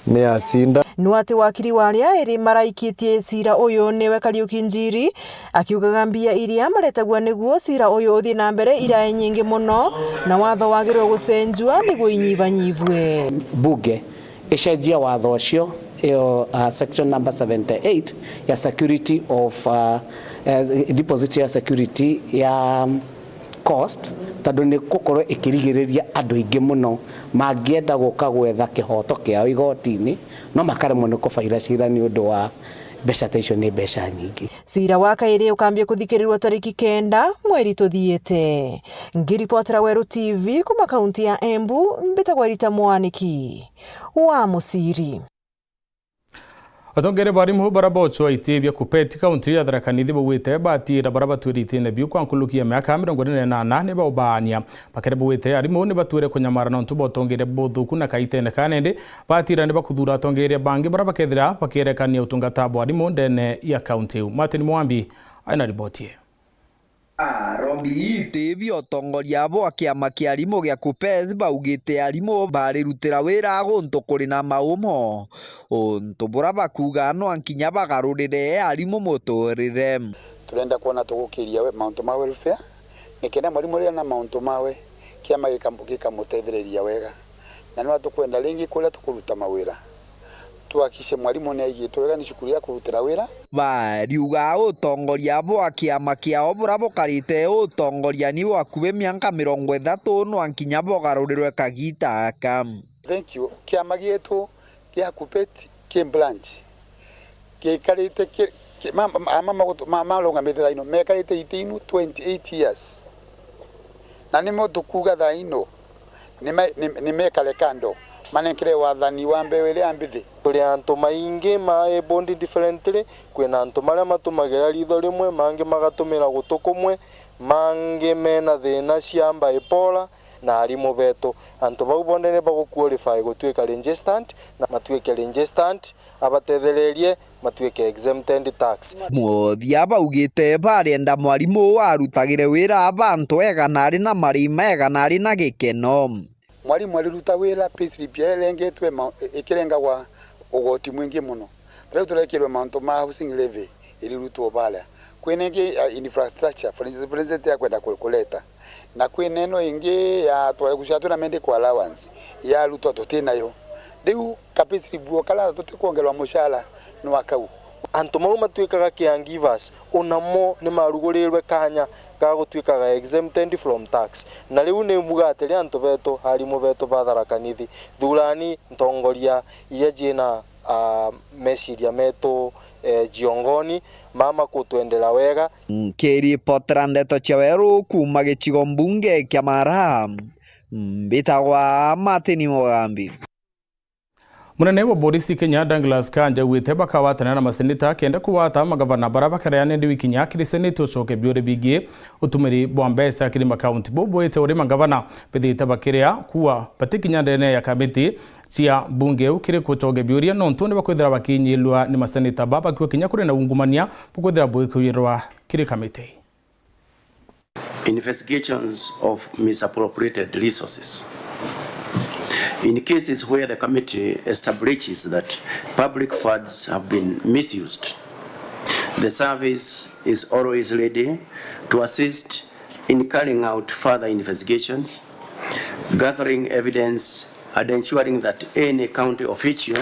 ni acinda. Nuu ati wakiri wa aria eri maraikitie cira uyu niwe Kariuki Njiri, akiugaga mbia iria maretagua niguo cira uyu uthie na mbere irae nyingi muno, na watho wagirwe gucenjua niguo inyivanyivue. Bunge icenjia watho ucio, iyo, uh, section number seventy-eight ya security of, uh, uh, deposit ya security ya cost, tondu ni gukorwo ikirigiriria andu aingi muno mangienda guka gwetha kihoto kiao igotini, no makaremwo ni kubaira cira ni undu wa mbeca ta icio ni mbeca nyingi. Cira wa kairi ukambia kuthikirirwa tariki kenda mweri tuthiite. Ngiripotera Weru T V kuma kaunti ya Embu, mbitagwa Rita Mwaniki wa Muciri. Atongeria ba arimu bara bochwa iti bia KUPPET kaunti ya Tharaka Nithi baugite batira bara batwire itine biu kwa nkuluki ya miaka mirongo ine na inana ni baubaania. Bakere baugite arimu ni batwire kunyamara nontu bwa utongeria buthuku na kaitene ka nende batira ni bakuthura atongeria bangi bara bakethira bakierekania utungata bwa arimu ndene ya kaunti iu. Martin Mwambi aina riboti ii. Iti bia utongoria bwa kiama kia arimu gia KUPPET baugite arimu barirutira wira guntu kuri na maumo, untu bura bakuuga no nkinya bagarurire arimu muturire. Turenda kwona tugukiria we-, mauntu ma welfare, nikenda mwarimu riria na mauntu mawe, kiama gika-, gikamutethereria wega. Na nwa tukwenda ringi kuria tukuruta mawira, tuhakikishe mwarimu ni aigitwe wega ni cukuru ya kurutira wira. Bariuga utongoria bwa kiama kiao bura bukarite utongoria ni bwa akubi mianka mirongo ithatu nwa nkinya bugarurirwe kagita aka. Thank you. Kiama gietu gia KUPPET ki branch. Gikarite ki, ki, ma, ma, ma, ma, ma, marungamite thaa ino, mekarite iti inu twenty-eight years. Na nimo tukuuga thaa ino, nime-, ni, nimekare kando, manenkere wathani wa mbeu iria mbithi. Turi antu maingi ma abled differently, kwina antu maria matumagira ritho rimwe, mangi magatumira gutu kumwe, mangi mena thina cia bipolar, na arimu betu. Antu bau bonthe ni baguqualify gutuika registered, na matuike registered, abatethererie matuike exempted tax. Muthia baugite barienda mwarimu uu arutagire wira aba antu ega na ari na marii mega na ari na gikeno. Mwarimu ariruta wira, payslip yae irengitwe ma-, ikirengagwa ugoti mwingi mono. Riu turekirwe mauntu ma housing levy irirutwo baria. Kwina ingi ya infrastructure, for instance, president akwenda ku-, kureta. Na kwina ino ingi ya twa-, gucia twina medical allowance, yarutwa tutinayo. Riu ka payslip guo karia tutikwongerwa mucara nwa kau. Antu mau matuikaga caregivers, o namo ni marugurirwe kanya ga gutuikaga exempted from tax. Na riu ni mbuga atiri antu betu, arimu betu ba Tharaka Nithi, thurani ntongoria iria ciina, ah, meciria metu, eh, ciongoni, mama kutwendera wega. Nkiripotera ndeto cia weru kuuma gicigo mbunge kia Mara, mbitagwa Martin Mugambi. Munene wa borisi Kenya, Douglas Kanja, augite bakagwatanira na maseneta kenda kugwata magavana bara bakereane ndi wikinya kiri seneti ucoke biuria bigii utumiri bwa mbeca kiri makaunti buu bwite uri magavana bithite bakiria kuwa batikinya ndene ya kamiti cia mbunge iu kiri gucoke biuria nontu ni bakwithira bakinyilwa ni maseneta baba bakiwa kinya kuri na ungumania bukwithira bwikwirwa kiri kamiti. Investigations of misappropriated resources. In cases where the committee establishes that public funds have been misused, the service is always ready to assist in carrying out further investigations, gathering evidence, and ensuring that any county official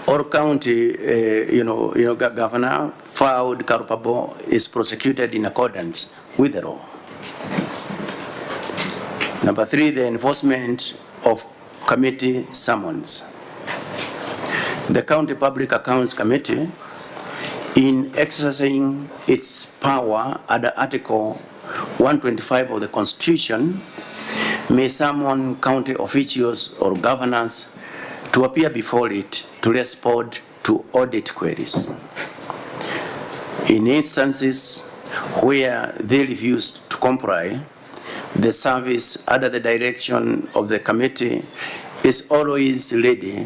or county, eh, you know, you know, go-, governor found culpable is prosecuted in accordance with the law. Number three, the enforcement of committee summons. The County Public Accounts Committee, in exercising its power under Article one twenty-five of the Constitution, may summon county officials or governors to appear before it to respond to audit queries. In instances where they refuse to comply, the service, under the direction of the committee, is always ready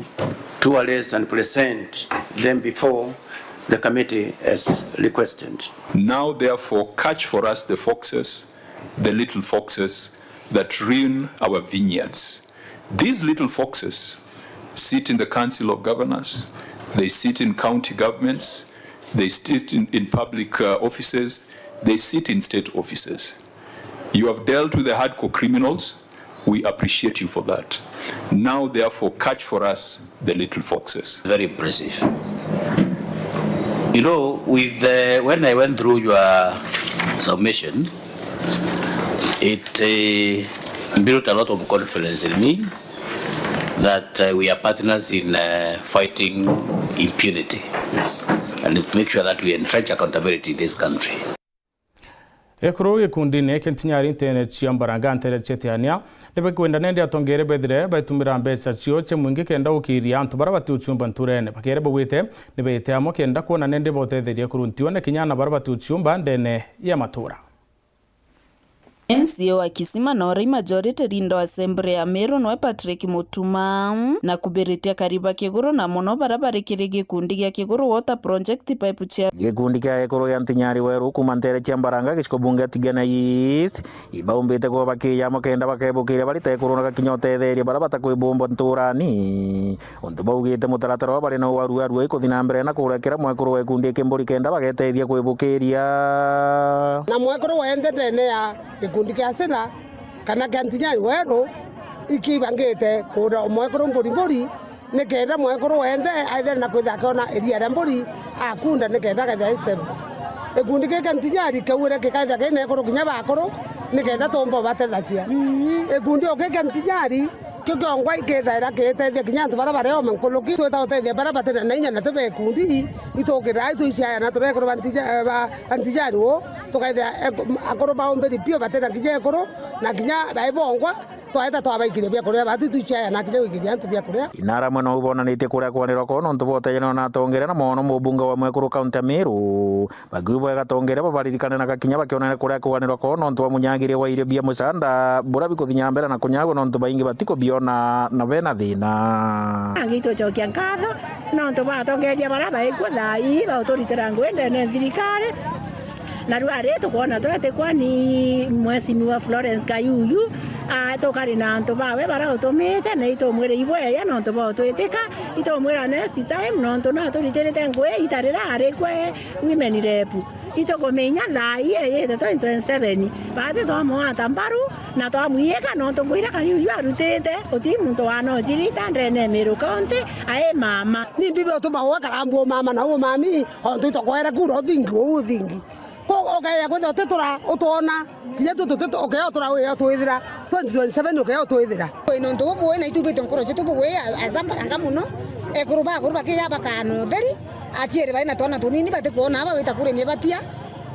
to arrest and present them before the committee as requested. Now, therefore, catch for us the foxes, the little foxes that ruin our vineyards. These little foxes sit in the Council of Governors, they sit in county governments, they sit in, in public, uh, offices, they sit in state offices. You have dealt with the hardcore criminals. We appreciate you for that. Now, therefore, catch for us the little foxes. Very impressive. You know, with the, when I went through your submission, it, uh, built a lot of confidence in me that, uh, we are partners in, uh, fighting impunity. Yes. And to make sure that we entrench accountability in this country. Ekuru gikundine kia Ntinyari nteere cia Mbaranga nteere cia Tiania, ni bakwenda nende atongeere bethire baitumira mbeca cio cia mwingi kenda gukiria antu bara bati uciumba nturene. Bakiere baugite ni beete amwe kenda kwona nende botetheria ekuru Ntione kinya na bara bati uciumba ndene ya matura. M C A wa Kisima na uria i majority leader wa Assembly ya Meru noe Patrick Mutuma, na kubiritia kariba Kiguru na mono bara bari kiri gikundi gia Kiguru Water Project Pipe Chair. Gikundi kia ekuru gia Ntinyari Weru kuuma nteere cia Mbaranga giciko bunge ya Tigania East, ibaumbite kuba bakiya amwe kenda bakebukiria bari ta ekuru na gakinya utetheria bara batakwibumba nturani. Untu baugite mutaratara uria bari na uaruarua ikuthi na mbere na kurekera mwekuru wa gikundi iki mburi kenda bagetethia kwibukiria. Na mwekuru wenthe ndene ya gikundi kia Sila kana kia Ntinyari Weru ikibangite kuura mwekuru mburi mburi, ni kenda mwekuru wenthe aithire na kwithira akiona iria ria mburi akunda ni kenda akethira i stable. Gikundi giki kia Ntinyari kiaugire gikaithira kina ekuru kinya bakuru ni kenda tuumba ubatethacia. Gikundi o giki kia Ntinyari kio kiongwa ikithaira kiitethia kinya antu bara bari ome nkuruki. Twita utethia bara batena na inya na ti ba gikundi, itukira ai twiciaya na turekuru ba Ntija-, ba, ba Ntinyari uu, tukaithira ek-, akuru baumbiri piu batena kinya ekuru na kinya bai bongwa. Twaeta twabaikiria biakuria, batu tuciaya na kinya gwikiria antu biakuria. Inara amwe nou bonanitie kuria kwanirwa kwao nontu bwa utejanirwa na atongeria na mono mubunge wa mwekuru kaunti ya Meru. Bakiuga bwega atongeria babaririkane na gakinya bakionere kuria kwanirwa kwao nontu bwa munyagiria wa irio bia musanda buria bikuthinya mbere na kunyagwa nontu baingi batikubiona na bena thina. Angi itwicokia nkatho nontu bwa atongeria baria baikua thaa ii bauturitira ngui ndene ya thirikari. Na riu ari tukwona twetikwa ni Mheshimiwa Florence Kayuyu, a, tukari na antu bawe bara utumite, na itumwira ibweya nontu bwa utwitika, itumwira next time nontu no turitirite ngui itarira ari kwe women rep. Itukuminya thaa ii eyite twenty twenty-seven. Bati twamwata mbaru na twamwiyika nontu ngui iria Kayuyu arutite, uti muntu wanocirita ndene ya Meru County, ai mama. Ni mbibi utuma gwe karambu mama na umami, ontu itokwere kura uthingi uu uthingi. Ko ukeya kwithira utitura utwona, kinya tu tutito ukeya utura uya twithira, twenty twenty-seven ukeya utwithira. Nontu bubu na itubite nkoro cietu bugwi a-, asambaranga muno, ekuru bakuru bakiya bakana utheri, aciari bai na twana tunini batikwona aba wita kurimia batia,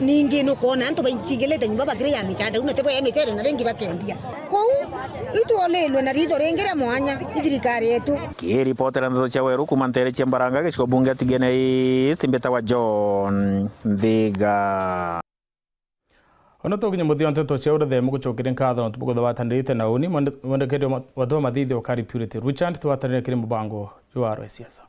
ningi nukwona antu baicigilite nyumba bakiri ya michanda, una tibo ya michere na bengi bakendia. Kou itwolilwe na ritho ringi ria mwanya ni thirikari yetu. Kiripotera ndeto cia Weru kuma ntere cia Mbaranga, gicigo bunge Tigania East, mbitawa John Nthiga. Ona tukinya muthia wa nteto cia uria themu gucokeria nkatho nontu bwa kwithirwa watanirite na uni, mwende-, mwendekeri wa ma-, wa mathithio Kari Purity Richard, twatanire kiri mubango jwa Arwa Siasa.